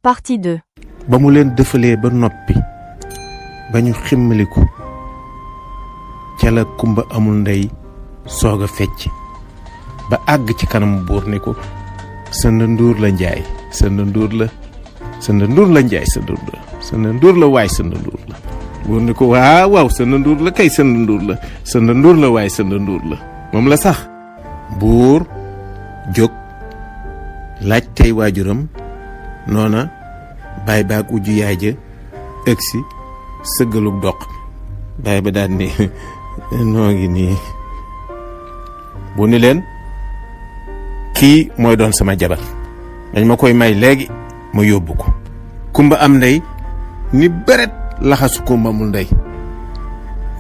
Partie 2. ba mu leen dëfalee ba noppi ba ñu ximmaliku ca la kumba amul ndey soog a fecc ba àgg ci kanamu buur ni ko sënd nduur la njaay sënd nduur la sënd nduur la njaay sënd nduur la sënd nduur la waay sënd nduur la buur ni ko waaw waaw sënd nduur la kay sënd nduur la sënd nduur la waay sënd nduur la moom la sax buur jóg laaj tey waajuram noona baay baag ujju yaay ja ëgsi sëggalug doq baay ba daal ni noo ngi nii bu ni leen kii mooy doon sama jabar dañ ma koy may léegi ma yóbbu ko kumba am ndey ni beret laxasu kumba amul ndey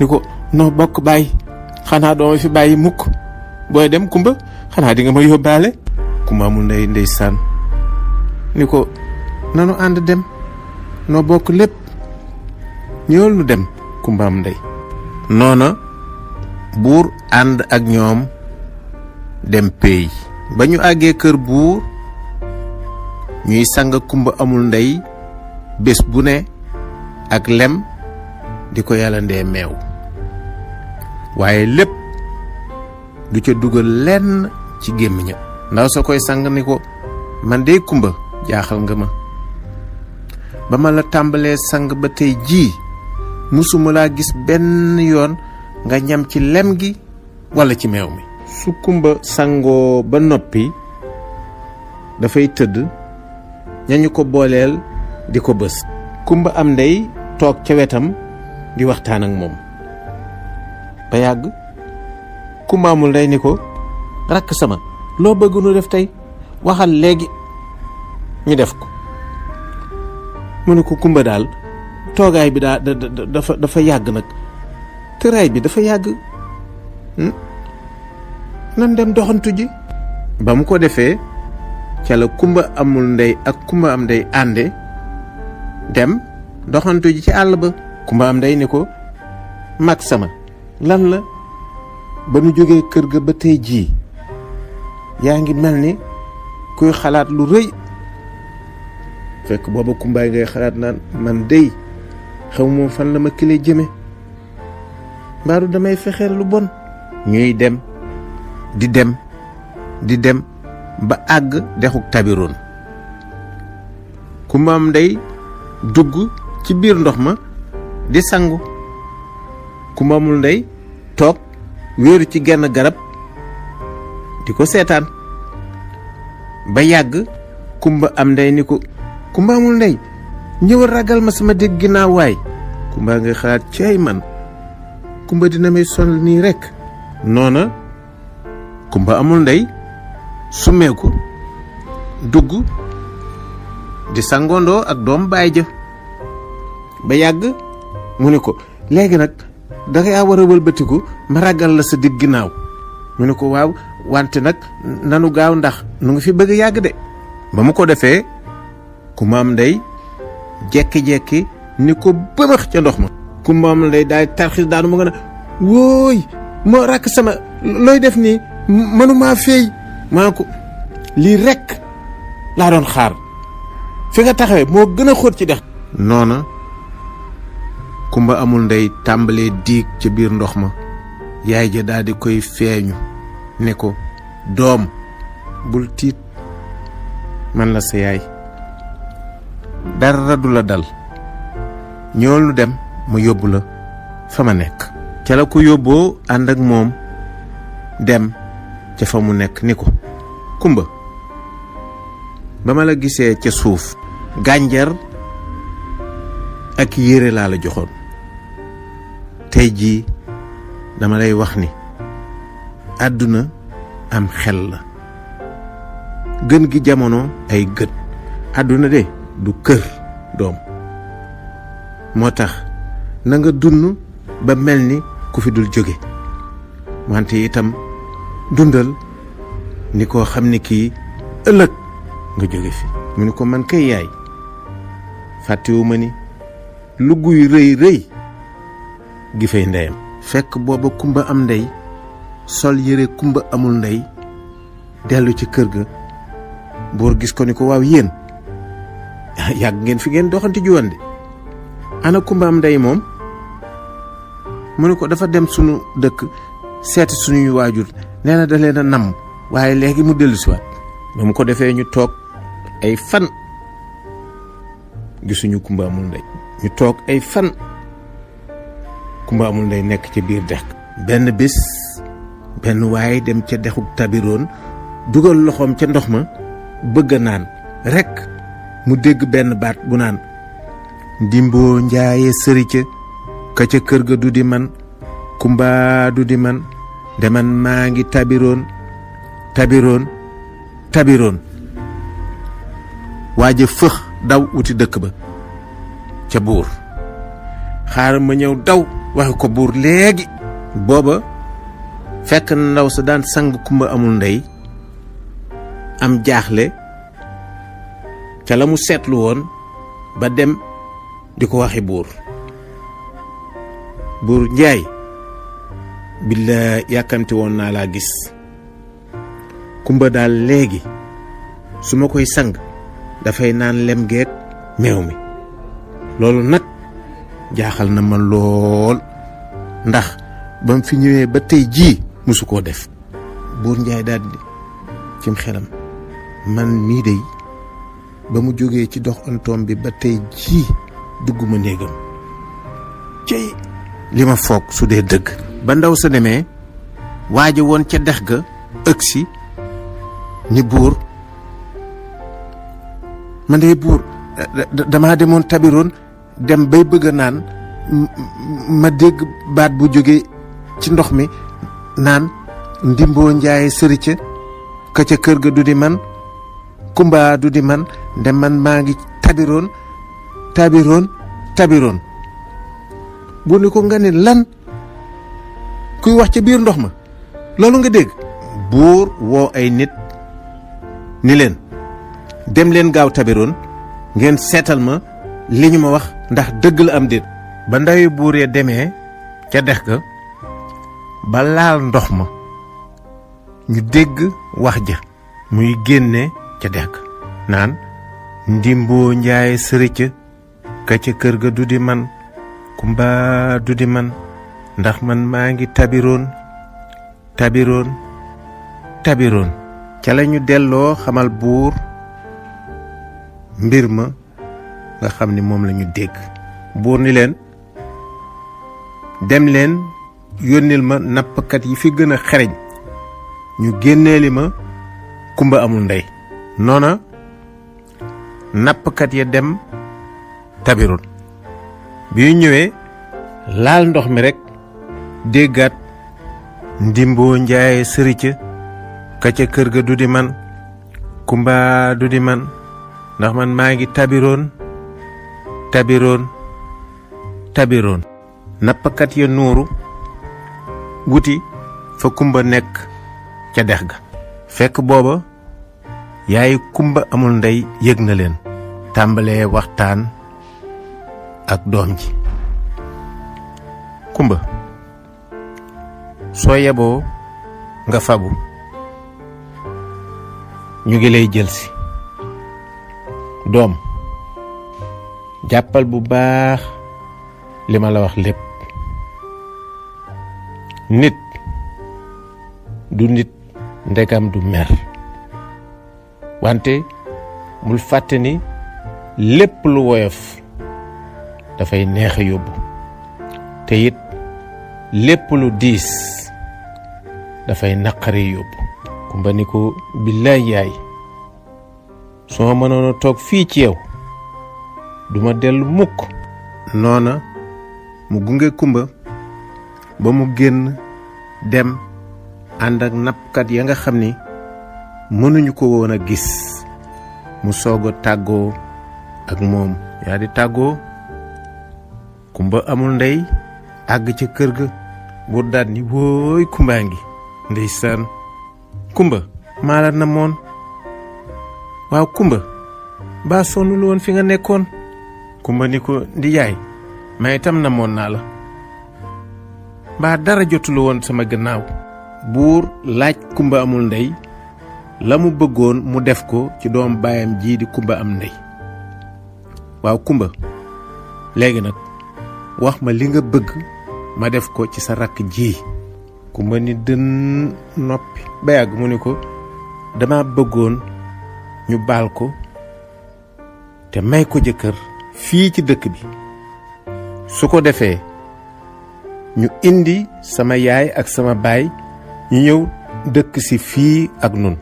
ni ko noo bokk bàyyi xanaa dooma fi bàyyi mukk booy dem kumba xanaa di nga ma yóbbaale kumba amul ndey ndeysaan ni ko nanu ànd dem noo bokk lépp ñëwal nu dem kumba am ndey noona buur ànd ak ñoom dem péey ba ñu àggee kër buur ñuy sang kumba amul ndey bés bu ne ak lem di ko yàlla ndee meew waaye lépp du ca dugal lenn ci gémmiñam ndaw sa koy sang ni ko man dey kumba jaaxal nga ma ba ma la tàmbalee sang ba tey jii musuma laa gis benn yoon nga ñam ci lem gi walla ci meew mi su kumba sangoo ba noppi dafay tëdd ñañu ko booleel di ko bës kumba am ndey toog ca wetam di waxtaan ak moom ba yàgg kumba amul ndey ni ko rakk sama loo bëgg nu def tey waxal léegi ñu def ko mu ne ko kumba daal toogaay bi dafa yàgg nag tëraay bi dafa yàgg nan dem doxantu ji ba mu ko defee ca la kumba amul ndey ak kumba am ndey ànde dem doxantu ji ci àll ba kumba am ndey ni ko mag sama lan la ba nu jógee kër ga ba tey jii yaa ngi mel ni kuy xalaat lu rëy fekk booba kumbaay ngay xalaat naan man dey xaw moom fan la ma këlee jëme mbaaru damay fexeel lu bon ñuy dem di dem ba àgg dexuk tabiroon kumba am ndey dugg ci biir ndox ma di sangu kumba amul ndey toog wéeru ci genn garab di ko seetaan ba yàgg kumba am ndey ni ko kumba amul ndey ñëwal ragal ma sama dégg ginnaaw waay kumba nga xalaat cay man kumba dina may sonal nii rekk noona kumba amul ndey sumeeku dugg di sangondoo ak doom baay ja ba yàgg mu ne ko léegi nag danga war a wëlbatiku ma ragal la sa digg ginnaaw mu ne ko waaw wante nag nanu gaaw ndax nu ngi fi bëgg yàgg de ba mu ko defee kumba am ndey jekki-jekki ni ko bëmëx ca ndox ma kumba am ndey daal tarxis daanu mu nga ne wóoy moo rakk sama looy def nii mënumaa feey maa ko lii rekk laa doon xaar fi nga taxawee moo gën a xóot ci dex noona kumba amul ndey tàmbalee diig ca biir ndox ma yaay ja daal di koy feeñu ne ko doom bul tiit man la sa yaay dara du la dal ñëwal nu dem ma yóbbu la fa ma nekk ca la ko yóbboo ànd ak moom dem ca fa mu nekk ni ko kumba ba ma la gisee ca suuf gànjar ak yére laa la joxoon tey jii dama lay wax ni àdduna am xel la gën gi jamono ay gët àdduna de du kër doom moo tax na nga dund ba mel ni ku fi dul jóge wante itam dundal ni koo xam ni kii ëllëg nga jóge fi mu ni ko man kay yaay fàttewuma ni lu guy rëy rëy gi fay ndeyam fekk booba kumba am ndey sol yére kumba amul ndey dellu ci kër ga buur gis ko ni ko waaw yéen yàgg ngeen fi ngeen doxanti juwan de ana kumba am ndey moom mu ne ko dafa dem sunu dëkk seeti suñuy waajur nee na da leen a namm waaye léegi mu dellu si waat ba mu ko defee ñu toog ay fan gisuñu kumba amul ndey ñu toog ay fan kumba amul ndey nekk ci biir dex benn bis benn waaye dem ca dexuk tabiroon dugal loxoom ca ndox ma bëgg a naan rekk mu dégg benn baat bu naan ndimboo njaaye sëri ka ca kër ga du di man kumba du di man deman maa ngi tabiroon waaja fëx daw wuti dëkk ba ca buur xaaral ma ñëw daw waxe ko buur léegi booba fekk na ndaw sa daan sang kumba amul ndey am jaaxle ca la mu seetlu woon ba dem di ko waxi buur njaay billa yàkkamti woon naa laa gis kumba daal léegi su ma koy sang dafay naan lem geek meew mi loolu nag jaaxal na ma lool ndax ba mu fi ñëwee ba tey jii musu koo def buur njaay daal di cim xelam man mii dey ba mu jógee ci dox antoom bi ba tey jii dugguma néegam cey li ma foog su dee dëgg ba ndaw sa demee waaja woon ca dex ga ëgsi ni buur man de buur damaa demoon tabiroon dem bay bëgg a naan ma dégg baat bu jóge ci ndox mi naan ndimboo njaaye sëri ka ca kër ga du di man kumba du di man dem man maa ngi tabiroon bu ni ko nga ne lan kuy wax ca biir ndox ma loolu nga dégg buur woo ay nit ni leen dem leen gaaw tabiroon ngeen seetal ma li ñu ma wax ndax dëgg la am déet ba ndawi buur ya demee ca dex ga ba laal ndox ma ñu dégg wax ja muy génne ca dex ga naan ndimboo njaay sëricc ka ca kër ga du di man kumba du di man ndax man maa ngi tabiroon ca lañu delloo xamal buur mbir ma nga xam ni moom lañu dégg buur ni leen dem leen yónnil ma nappkat yi fi gën a xereñ ñu génneeli ma kumba amul ndey noona nappkat ya dem tabiroon bi ñu ñëwee laal ndox mi rekk déggaat ndimboo njaaye sëri ka ca kër ga du di man kumba du di man ndax man maa ngi tabiroon nappkat ya nuuru wuti fa kumba nekk ca dex ga fekk booba yaay kumba amul ndey yëg na leen tàmbalee waxtaan ak doom ji kumba soo yeboo nga fabu ñu ngi lay jëlsi doom jàppal bu baax li ma la wax lépp nit du nit ndegam du mer wante bul fàtte ni lépp lu woyof dafay neex a yóbbu te it lépp lu diis dafay naqari yóbbu kumba ni ko billaay yaay soo mënoon a toog fii ci yow duma dellu mukk noona mu gunge kumba ba mu génn dem ànd ak nappkat ya nga xam ni mënuñu ko woon a gis mu soog a tàggoo ak moom yaa di tàggoo kumba amul ndey àgg ca kër ga buur daat ni wóoy kumbaa ngi ndeysaan kumba maa la namoon waaw kumba baa sonnul woon fi nga nekkoon kumba ni ko ndi yaay may itam namoon naa la mbaa dara jotul woon sama gannaaw buur laaj kumba amul ndey la mu bëggoon mu def ko ci doom baayam jii di kumba am ndey waaw Kumba léegi nag wax ma li nga bëgg ma def ko ci sa rakk ji. Kumba ni dën noppi ba yàgg mu ni ko dama bëggoon ñu baal ko te may ko jëkkër fii ci dëkk bi su ko defee ñu indi sama yaay ak sama baay ñu ñëw dëkk si fii ak nun.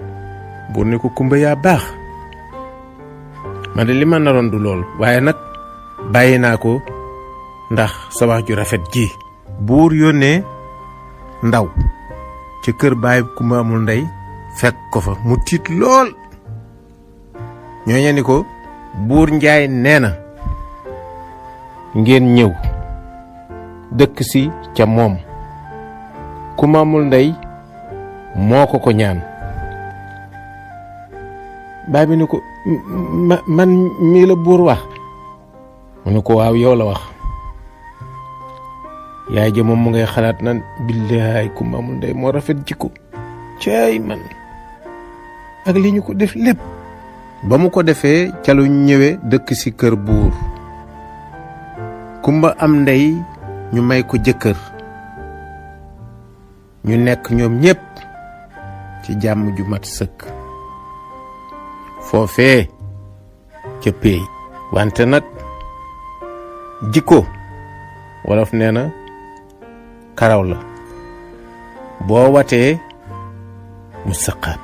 buur ne ko Kumba yaa baax man de li ma naroon du loolu waaye nag bàyyi naa ko ndax sa wax ju rafet ji. buur yónnee ndaw ci kër baay Kumba amul ndey fekk ko fa mu tiit lool. ñooñu ni ko buur Njaay nee na ngeen ñëw dëkk si ca moom Kumba amul ndey moo ko ñaan. baay bi ni ko man mii la buur wax mu ni ko waaw yow la wax. yaay ja moom mu ngay xalaat nan billaay Kumba amul ndey moo rafet jikko caay man ak li ñu ko def lépp. ba mu ko defee ca lu ñëwee dëkk ci kër buur. Kumba am ndey ñu may ko jëkkër ñu nekk ñoom ñépp ci jàmm ju mat sëkk foofee ca péey. wante nag jikko wolof nee na karaw la boo watee mu sëqaat.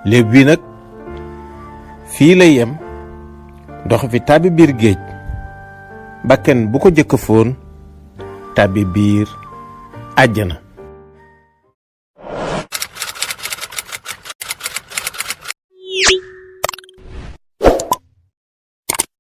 léeb bi nag fii lay yem dox fi tàbbi biir géej bakken bu ko jëkk foon tàbbi biir àjjana.